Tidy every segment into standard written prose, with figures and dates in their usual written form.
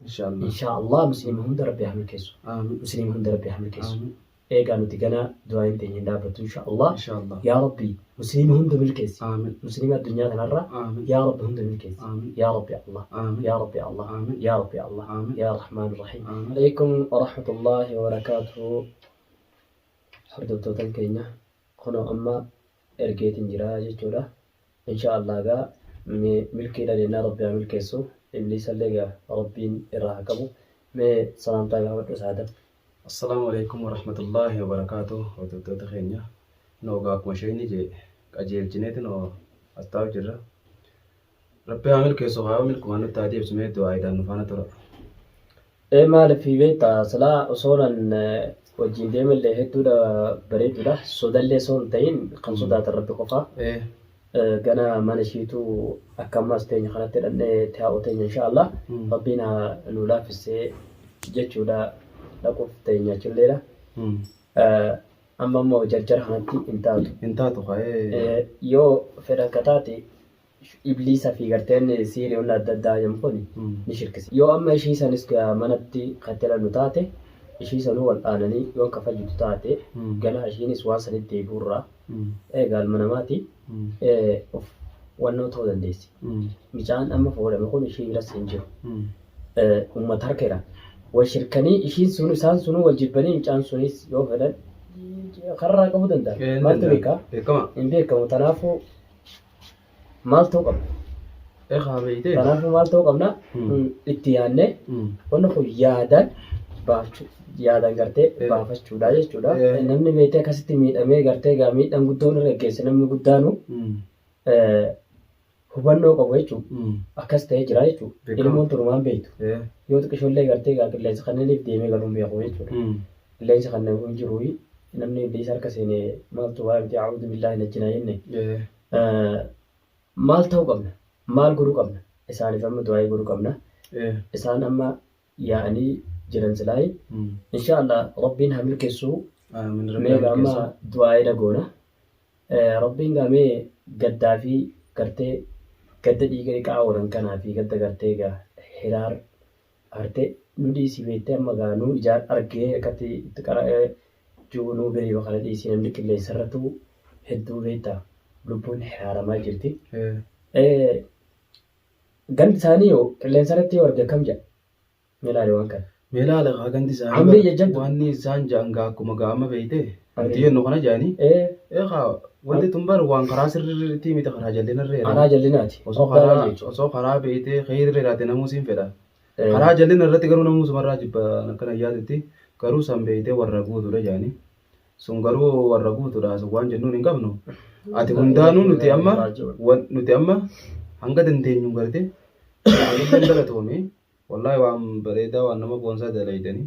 Inshallah. Inshaa Allah muslima hunda Rabbi haa milkeessu. Aamin. Muslima hunda Rabbi haa milkeessu. Aamin. Eegaa nuti ganaa du'aayin teenya hin dhaabbattu inshaa Allah. Inshallah. Yaa Rabbi muslima hunda milkeessi. Aamin. Muslima addunyaa tanarra Aamin. yaa Rabbi hunda milkeessi. Aamin. Yaa Rabbi Allah. Aamin. Yaa Rabbi Allah. Aamin. Yaa Rabbi Allah. Aamin. Yaa Rahmaan Rahiim. Aamin. Alaikum warahmatullahi wabarakaatuhu. Hordoftootan keenya kunoo amma ergeetiin jira jechuudha. Insha Allah gaa milkiidha jennaa Rabbi haa milkeessu. Ibliisallee gaa Rabbiin irraa haa qabu. Mee salaamtaa gaafadhu Saadam. Assalaamu alaikum warahmatullaahi wabarakaatuh. Hordoftoota keenya. Noo gaa akkuma sheeyni jee qajeelchineeti noo as taa'u jirra. Rabbi haa milkeessu haa milkumaan nutti haa deebisu mee du'aayiidhaan nu faana tura. Ee maaliif beektaa silaa osoo nan wajjin deemallee hedduudha bareedudha. Sodallee osoo hin ta'in kan sodaatan Rabbi qofa. Gana mana ishiitu akka ammaas teenya kanatti hidhannee taa'u teenya insha Allah. Rabbiin haa nu laaffisee jechuudha dhaquuf teenya achilleedha. Amma immoo jarjara kanatti hin taatu. Hin taatu haa. Yoo fedhan ka taate ibliisa fi garteen siiriyoonni adda addaa jedhamu kun ni shirkisa. Yoo amma ishii sanis gaa manatti kan itti hidhannu taate ishii sanuu wal dhaananii yoo ka fayyitu taate ganaa ishiinis waan sanitti deebi'urraa egaa ilma namaati of wannoo ta'uu dandeessi. Mucaan amma fuudhame kun ishii biras hin jiru. Uummata harkeera. Wal shirkanii ishiin sun isaan sunuu wal jibbanii mucaan sunis yoo fedhan karraa qabuu danda'a. Maaltu beekaa? Beekama. Hin beekamu. Kanaafuu maal ta'uu qabna? Egaa beeytee. Kanaafuu maal ta'uu qabna? Itti yaadnee wanni kun yaadaan baafachuu yaadaan gartee baafachuudha jechuudha. Namni beektee akkasitti miidhamee gartee egaa miidhaan guddoon irra geesse namni guddaanu hubannoo qabu jechuudha. Akkas ta'ee jira jechuudha. Ilmoon turumaan beektu. Yoo xiqqishoollee gartee egaa qilleensa kanneeniif deemee galuun beeku jechuudha. Qilleensi kanneen kun jiru namni ibliisa harka seene maaltu waa miti a'uudhu billaahi najjinaa jenne. Maal ta'uu qabna? Maal godhuu qabna? Isaaniif amma du'aayii godhuu qabna. Isaan amma yaa'anii jiran silaayi. Insha Allah Rabbiin haa milkeessu. Aamin. Rabbi Mee haa egaa amma milkeessu. du'aayii goona. Rabbiin gaa mee gaddaa fi gartee gadda dhiiga dhiqaa oolan kanaa fi gadda gartee egaa hiraar gartee nu dhiisii beektee amma gaa nu ijaan argee akkatti itti qara'ee jiru nuu beeyu kana dhiisii namni qilleensa irrattuu hedduu beektaa lubbuun hiraaramaa jirti. Gandi isaanii yoo qilleensa irratti yoo arge akkam jedha? Mee ilaali waan kana. Mee ilaali kaa gandi isaanii Amrii jajjabdu. Wanni isaan ja'an gaa akkuma gaa amma beeyte nuti jennu kana ja'anii. Ee kaa wanti tun bar waan karaa sirriitti miti karaa jallinarra jedhanii. Karaa jallinaati. Osoo karaa osoo karaa beeyte kheyrirra jiraate namuu siin fedha. Karaa jallina irratti garuu namuu sumarraa jibba akkana yaadutti garuu san beeyte warra guutuudha ja'anii. Sun garuu warra guutuudha sun waan jennuun hin qabnu. Ati hundaanuu nuti amma nuti amma hanga dandeenyu garte anillee galatoomi. Wallaahi waan bareedaa waan nama boonsaa dalaydanii.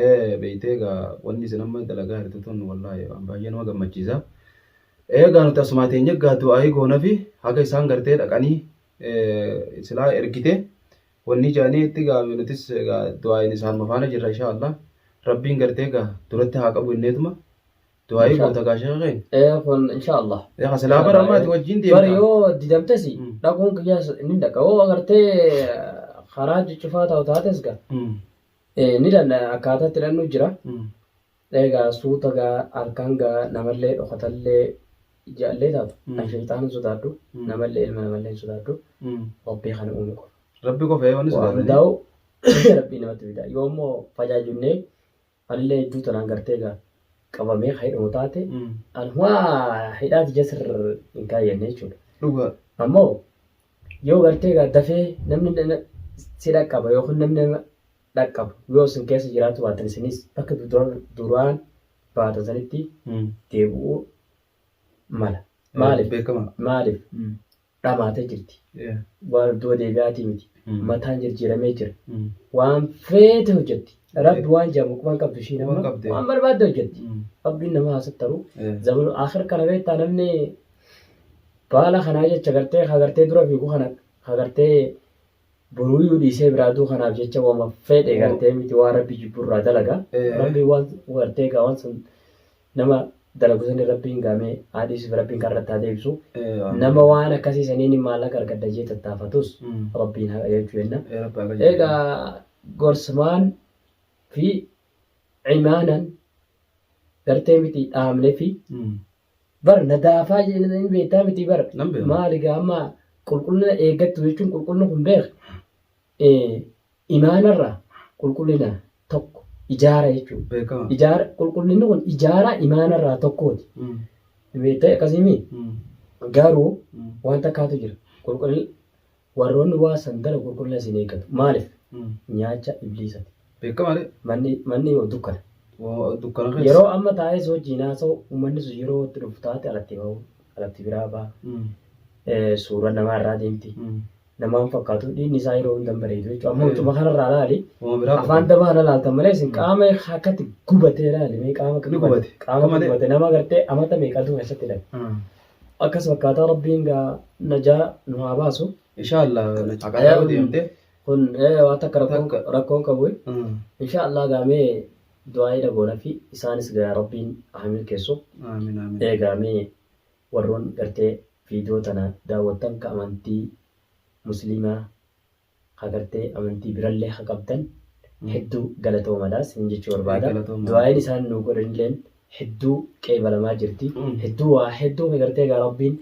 Ee beeytee egaa wanni isin amma dalagaa jirtu tun wallaahi waan baay'ee nama gammachiisa. Egaa nuti asumaa teenye egaa du'aayii goonafi haga isaan gartee dhaqanii silaa ergite wanni jaanii itti egaa nutis egaa du'aayiin isaanuma faana jirra inshaa Allah. Rabbiin gartee egaa duratti haa qabu inneetuma Du'aa'ii goota gaa sheekha keenya. Ee kun inshaallah. Ee ka silaa bara amma ati wajjin Bar deemta. yoo didamtes dhaquun kiyyaas ni dhaqa. Yoo agartee karaa cuccufaa ta'u taates gaa ni danda'a akkaataa itti dhannu jira. Egaa suuta gaa halkan gaa namallee dhokatallee jaallee taatu. An shayxaana hin sodaadhu. Namallee ilma namallee hin sodaadhu. Rabbii kana uume qofa. Rabbi qofa ee wanni Waa sodaatanii. hundaa'u rabbii namatti fida. Yoo immoo fajaajonnee Anillee hedduu tanaan gartee egaa qabamee ka hidhamu taate an waa hidhaa tiyya sirr hin kaayyanne jechuudha. Dhugaa. Ammoo yoo gartee egaa dafee namni si dhaqqaba yookiin namni nama dhaqqabu yoo isin keessa jiraatu baatan isinis bakka duraan baatan sanitti deebi'uu mala. Maaliif? Beekama. Maaliif? Dhamaatee jirti. Waan of duuba deebi'aatii miti. Mataan jirjiiramee jira. Waan feete hojjetti. Rabbi waan jedhamu quba hin qabdu ishiin Quba hin amma qabdu. waan barbaadde hojjetti. Rabbiin nama haa sattaru. Zamanu akhir kana beektaa namni baala kanaa jecha gartee ka gartee dura fiigu kana ka gartee boruuyyuu dhiisee biraa duu kanaaf jecha wama fedhe gartee miti waan rabbi jibburraa dalaga. Rabbi waan gartee egaa waan sun Nama dalagu sani rabbiin gaa mee haa dhiisufi rabbiin karra itti haa deebisu. Nama waan akkasii saniin maallaqa argadha jee tattaafatus rabbiin haa qajeelchu jenna. Ee rabbi haa qajeelchu. Egaa Gorsumaan fi imaanan gartee miti dhaamne fi bar nadaafaa jedhanii beektaa miti bar Nan beeka. maali gaa amma qulqullina eeggattu jechuun qulqullina kun beek imaanarraa qulqullina tokko ijaara jechuudha. Beekama. Ijaara qulqullinni kun ijaara imaanarraa tokkooti. Beektee akkasii garuu waan takkaatu jira. Qulqullina warroonni waa san dalagu qulqullina isin eeggatu. Maaliif? Nyaacha ibliisati. Beekamaadha. Manni yoo dukkana. Dukkana keessa. Yeroo amma taa'ee si wajjin haasa'u uummanni sun yeroo itti dhufu taate alatti bahu, alatti biraa baha. Suura namaa irraa deemti. Namaan fakkaatu dhiinni isaa yeroo hunda hin bareedu jechuudha. Amma huccuma kanarraa laali. Waan biraa Afaan dabaa kana laaltan malee isin qaama akkatti gubatee laali mee qaama akka Ni gubate. Qaama Malee. gubate nama gartee amata meeqatu keessatti hidhame. Akkas fakkaataa Rabbiin gaa najaa nu haa baasu. Inshallah haqataa yoo deemte. Kun waan takka rakkoon qabu. Inshallah gaamee du'aa'ii dhagoona fi isaanis gaa Rabbiin haa milkeessu. Amiin amiin. Eegaamee warroon gartee viidiyoo tana daawwattan ka amantii musliimaa ka gartee amantii birallee ka qabdan hedduu galatoomadha isin jechuu barbaada. Galatoomaa. Du'aa'iin isaan nu godhanilleen hedduu qeebalamaa jirti. Hedduu waa hedduu gartee gaa Rabbiin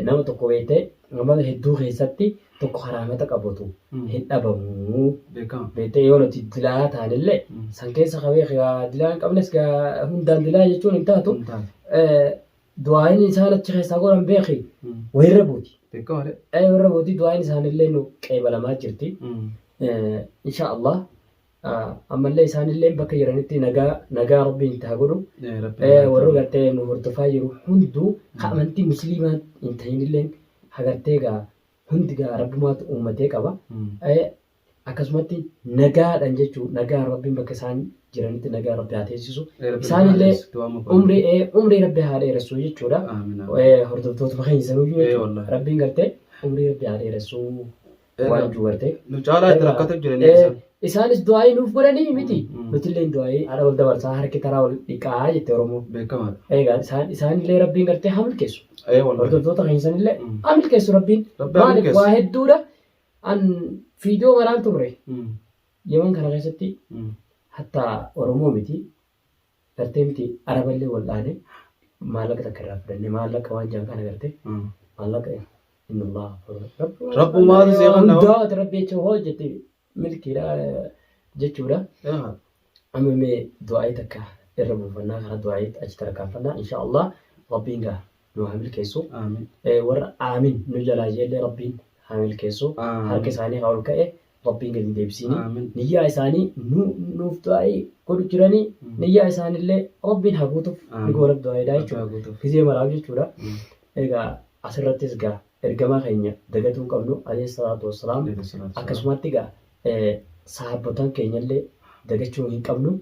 nama tokko beektee nama hedduu keessatti tokko karaamata qabatu hin dhabamu. Beekama. Beektee yoo nuti dilaa taanillee san keessa qabee gaa dilaa hin qabnes gaa hundaan dilaa jechuun hin taatu. Hin taatu. Du'aa'iin isaan achi keessaa godhan beeki wayirra buuti. Beekamaadha. Wayirra buuti du'aa'iin isaanillee nu qeebalamaa jirti. Insha Allah ammallee isaanillee bakka jiranitti nagaa nagaa Rabbiin itti haa godhu. Warra gartee nu hordofaa jiru hunduu ka amantii musliimaa hin ta'inillee hagartee gaa hundi gaa Rabbumaatu uummatee qaba. Akkasumatti nagaadhaan jechuun nagaa Rabbiin bakka isaan jiranitti nagaa Rabbi haa teessisu. Isaanillee umrii Rabbi haa dheeressu jechuudha. Hordoftootuma keenya sanuyyuu jechuudha. Rabbiin gartee umrii Rabbi haa dheeressu waan juu gartee. Nu caalaa itti rakkatu jiranii isaan. Isaanis du'aa'ii nuuf godhanii miti. Nutillee du'aa'ii haadha wal dabarsaa harki taraa wal dhiqaa jette Oromoon. Beekamaadha. Egaa isaanillee Rabbiin gartee haa milkeessu. Wallahi. Hordoftoota keenya sanillee haa milkeessu Rabbiin. Rabbi haa Maaliif milkeessu. waa hedduudha. An fiidiyoo maraan turre. Yemen kana keessatti hatta Oromoo miti gartee miti Araballee wal'aane maallaqa takka irraa fudhanne maallaqa waan jaan kana gartee maallaqa inna Allah Rabbumaatu si kenna. Hundaati Rabbi jecha hoo jette milkiidha jechuudha. Amma mee du'aa'ii takka irra buufannaa karaa du'aa'ii achi tarkaanfannaa insha Allah Rabbiin gaa nu haa milkeessu. Amiin. Warra aamin nu jalaa jeellee Rabbiin haa milkeessu. Amiin. Harka isaanii haa ol ka'e Rabbiin gadi hin deebisiini. Amiin. Niyyaa isaanii nuuf du'aa'ii godhu jiranii niyyaa isaaniillee Rabbiin haa guutuuf ni Amiin. goonaf du'aa'iidha Rabbi jechuudha. haa guutuuf. Gizee maraaf jechuudha. Egaa asirrattis gaa ergamaa keenya dagatuu hin qabnu alayhi salaatu wassalaam. Alayhi salaatu wassalaam. Akkasumatti gaa sahaabbotan keenyallee dagachuu hin qabnu.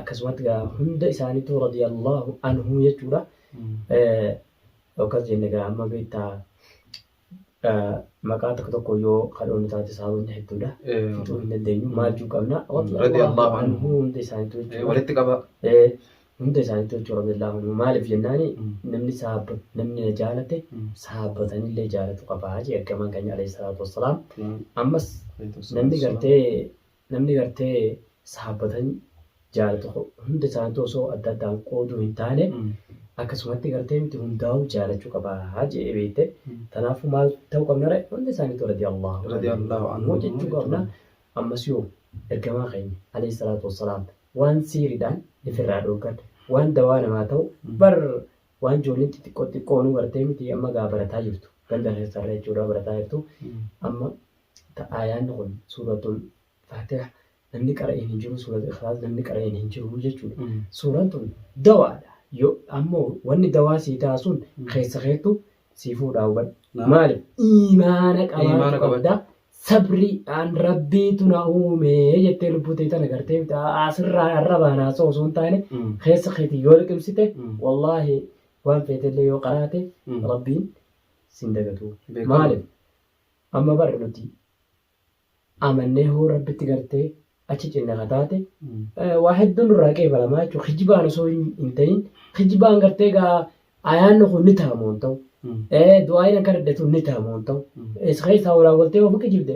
Akkasumatti gaa hunda isaaniitu radiyallahu anhu jechuudha. Akkas jenne gaa amma beektaa maqaa tokko tokko yoo kadhoonu taate sahaabonni hedduudha. Fixuu hin dandeenyu. Maal juu qabna? Radiyallahu anhu. Hunda isaaniitu jechuudha. Walitti qaba. Hunda isaaniitu jechuudha radiyallahu anhu. Maaliif jennaani namni sahaaba namni na jaalate sahaabbatanillee jaalatu qaba jee ergamaan keenya alayhi salaatu wassalaam. Ammas namni gartee sahaabbatan jaalatu hunda isaaniitu osoo adda addaan qooduu hin taane akkasumatti gartee miti hundaa'uu jaalachuu qaba jee beekte. Kanaafuu maal ta'uu qabna ree hunda isaaniitu radiyallahu Radiyallahu anhu jechuu qabna. Ammas yoo ergamaa keenya alayhi salaatu wassalaam waan siiriidhaan ifirraa dhoorgan waan dawaa namaa ta'u bar waan ijoolleen xixiqqoo xiqqoonuu gartee miti amma gaa barataa jirtu ganda keessarra jechuudha barataa jirtu amma aayaanni kun suuratul Faatiha namni qara'een hin jiru suuratul Ikhlaas namni qara'een hin jiru jechuudha. Suuraan tun dawaadha. Yoo ammoo wanni dawaa sii ta'a sun keessa keettu sii fuudhaa hubadhu. Maaliif iimaana Iimaana qabaachuu qabda. Sabriidhaan Rabbiitu na uume jettee lubbuu ta'e tana gartee asirraa arrabaan haasa'u osoo hin taane keessa keetii yoo liqimsite wallaahi waan feetellee yoo qaraate Rabbiin sin dagatu. Beekama. Maaliif amma barri nuti amannee hoo Rabbitti gartee achi cinna ka taate waa hedduun nurraa qeebalamaa jechuudha. Kijibaan osoo hin ta'in kijibaan gartee gaa ayaanni kun ni ta'a moo hin ta'u. Du'aayin akka dhadhatu ni ta'a moo hin ta'u. Isa keessaa walaawwaltee of kijibde.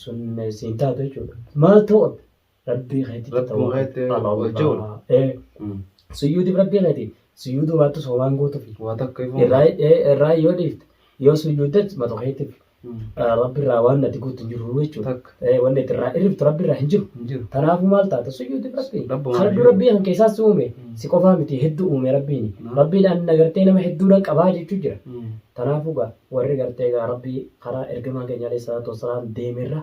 Sun siin taatu jechuudha. Maal ta'uu qabda? Rabbii keetitti Rabbuma keetti wal ja'uudha. Ee. Suyyuutiif rabbii keeti. Suyyuutuu baattus homaan gootufi. Waa takka ifuu. Irraa irraa yoo dhiifte yoo suyyuuddes mata keetiif rabbi irraa waan ati guutu hin jiru jechuudha. Takka. Wanni ati irraa irriftu rabbi irraa hin jiru. Hin jiru. Kanaafuu maal taata suyyuutiif rabbi. Rabbuma Kadhadhu jiru. rabbii kan keessaas si uume si qofaa miti hedduu uume rabbiin. Rabbiin an agartee nama hedduudhaan qabaa jechuu jira. Kanaafuu gaa warri gartee gaa rabbii karaa ergamaa keenya alayhi salaatu wassalaam deemerra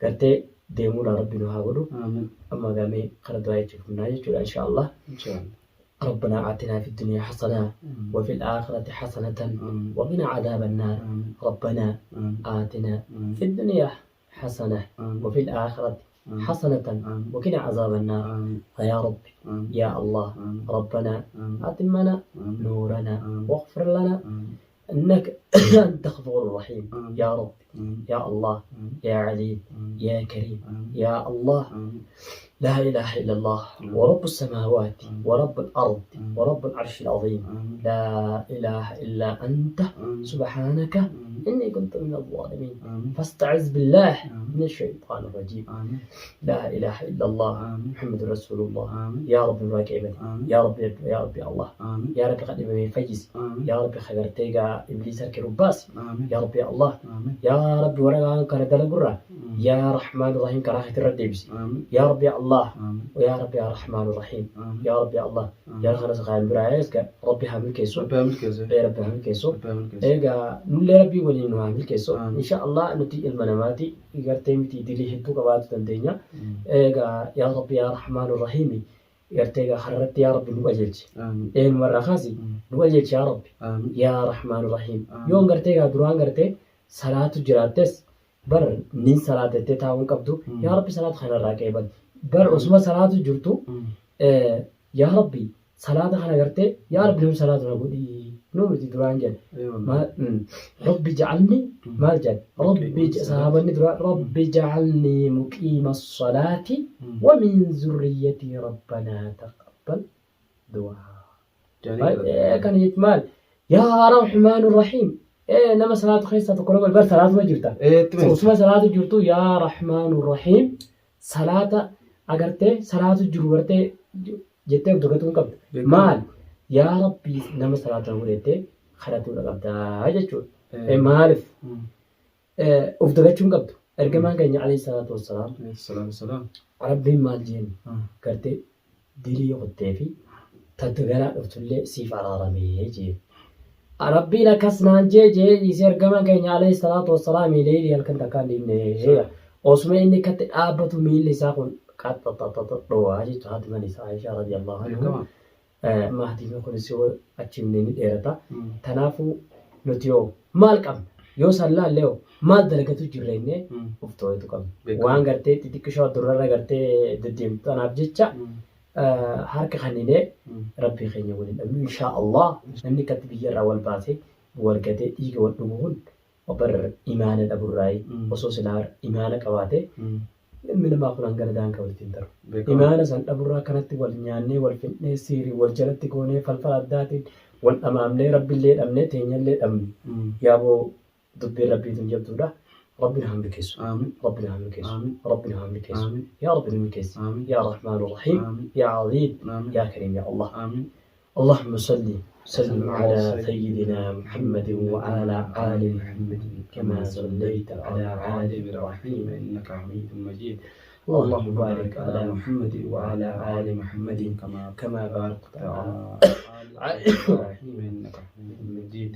gartee deemuudhaan rabbi nu haa godhu. Amiin. Amma gamee kara du'aa jechuuf humnaa jechuudha inshaallah. Inshaallah. ربنا آتنا في الدنيا حسنة وفي الآخرة حسنة آمين. وقنا عذاب النار. آمين. ربنا آمين. آتنا آمين. في الدنيا حسنة آمين. وفي الآخرة آمين. حسنة آمين. وقنا عذاب النار. آمين. يا رب آمين. يا الله آمين. ربنا آمين. أتمنا آمين. نورنا آمين. واغفر لنا آمين. إنك أنت غفور رحيم. آمين. يا رب آمين. يا الله آمين. يا عليم آمين. يا كريم آمين. يا الله آمين. لا إله إلا الله آمين. ورب السماوات آمين. ورب الأرض آمين. ورب العرش العظيم آمين. لا إله إلا أنت آمين. سبحانك آمين. إني كنت من الظالمين. آمين. فاستعذ بالله آمين. من الشيطان الرجيم. آمين. لا إله إلا الله آمين. محمد رسول الله. آمين. يا رب نراك عبادي آمين. يا رب يا رب يا الله آمين. يا رب قد فيز آمين. يا رب خبرتيغا إبليس الكرباس آمين. يا رب يا الله آمين. يا رب ورقا كان دلقرة يا رحمن الرحيم كراهة الردبس آمين. يا رب يا الله آمين. ويا رب يا رحمن الرحيم آمين. يا رب يا الله يا خلاص غايم برايسك ربي هامل كيسو ربي عامل كذا. يا ربي هامل كيسو ربي عامل كذا. Egaa nullee rabbii waliin nu haa milkeessu. Amiin. Insha Allah nuti ilma namaati gartee miti dilii hedduu qabaatu dandeenya. Egaa yaa Rabbi yaa Rahmaan Rahiimi gartee egaa har'atti yaa Rabbi nu qajeelchi. آمين. Eenyumarraa kaasi nu qajeelchi yaa Rabbi آمين. yaa Rahmaan Rahiim. Amiin. Yoon gartee egaa duraan gartee salaatu jiraattes bar nin salaatettee taa'uu hin qabdu yaa Rabbi salaata kanarraa qeebali. Bar osuma salaatu jirtu yaa Rabbi salaata kana gartee yaa Rabbi nam salaatu na godhii nu miti duraan jedhe. أيوة. ما ربي اجعلني ما جعل ربي صحابني ربي اجعلني مقيم الصلاة ومن ذريتي ربنا تقبل دعاء. جاني إيه كان يجمال يا رحمن الرحيم إيه نما صلاة خيسة تقول بل صلاة ما جرتا إيه تمام. وسما صلاة جرتو يا رحمن الرحيم صلاة أجرته صلاة جرورته جته دغتون قبل مال يا ربي نما صلاة ولته خرطو قبدا جچو إيه. maaliif of dagachuu hin qabdu. Ergamaan keenya alayhi salaatu wassalaam السلام السلام. rabbiin maal jeen gartee dilii qottee fi taddaganaa dhuftullee siif araaramee jeen. Rabbiin akkas naan jee jee dhiisee ergamaan keenya alayhi salaatu wassalaam leelii halkan takkaan dhiibne. Osuma inni akkatti dhaabbatu miilli isaa kun qaxxaxxaxxa dhowaa jechuudha haati mana isaa Aishaa radiyallahu anhu. Ergamaa. Mahdiin kunis yoo achi ni dheerata. Kanaafuu nuti yoo maal qabna yoo san laallee hoo maal dalagatu jirra jennee of to'atu qabna. Beekamu. Waan gartee xixiqqishoo durarra gartee deddeemtu tanaaf jecha harka kaninee rabbii keenya waliin dhabnu inshaa Allah namni akkatti biyyarraa wal baasee wal gatee dhiiga wal dhugu kun bar imaana dhaburraayi osoo silaa imaana qabaatee ilmi namaa kun hangana daangaa walitti hin darbu. Beekamu. Imaana san dhaburraa kanatti wal nyaannee wal fidnee siirii wal jalatti goonee falfala addaatiin wal dhamaamnee rabbillee dhabnee teenyallee dhabne. Yaaboo dubbiin rabbiitu hin jabduudha. Rabbiin haa milkeessu. آمين. ربنا ها milkeessu. آمين. ربنا ها milkeessu. آمين. يا رب milkeessi. آمين. يا رحمن الرحيم. آمين. يا عظيم. آمين. يا كريم يا الله. آمين. اللهم صل وسلم على سيدنا محمد وعلى آل محمد كما صليت على آل إبراهيم إنك حميد مجيد. اللهم بارك على محمد وعلى آل محمد كما كما باركت على على آل إبراهيم إنك حميد مجيد.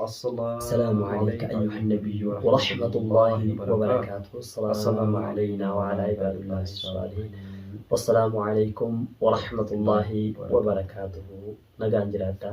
السلام السلام عليك أيها النبي ورحمة الله وبركاته. السلام علينا وعلى عباد الله الصالحين. والسلام عليكم ورحمة الله وبركاته. نقان جلاتا.